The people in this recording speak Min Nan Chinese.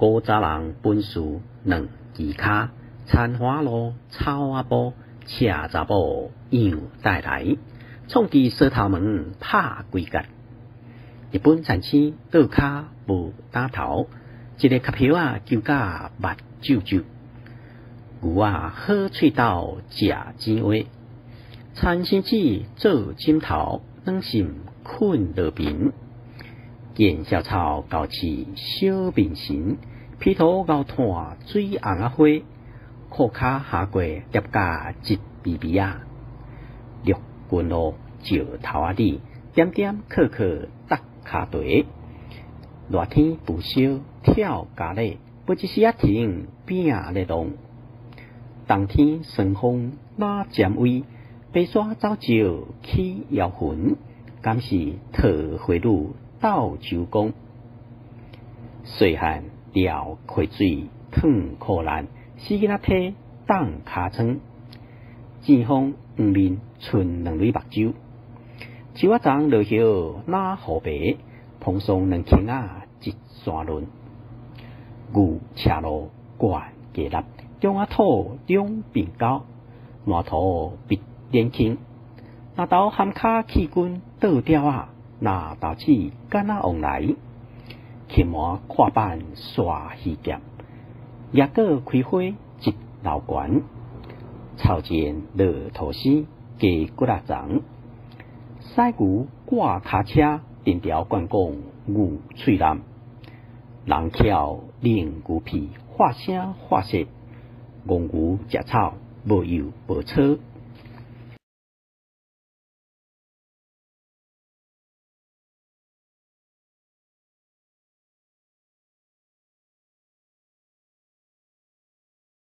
古早人本事兩支跤，田華路草仔埔，車查某樣帶來，創治鎖頭門拍幾角。日本田星倒跤無擔頭，一个磕葉仔求甲目睭睭。牛仔好喙斗食錢話，田生子做枕頭，軟心睏落眠。見小草猴飼小面神，披頭𠢕炭水紅仔花，褲跤下過疊甲一微微仔。陸軍路石頭仔里，點點扣扣搭跤蹄。熱天浮燒跳咖喱，無一時仔停餅咧弄。冬天霜風哪占威，白沙走石起妖魂，敢是桃花女鬥周公。細漢撩溪水褪褲爛，死囡仔體凍尻川。糋風黃面賰兩蕊目睭，樹仔叢落葉若雨白，風霜兩傾仔一山崙。牛車路灌雞粒，中仔土兩邊溝，爛塗必年輕。若頭含跤去筋倒吊仔，若豆子敢若旺來。琴魔看板刷魚劍，野果開花一老懸。草前落土絲，雞骨仔欉。屎牛掛跤車，藤條關公牛喙難。人巧擰牛皮，發聲發色。戇牛食草，無油無粗。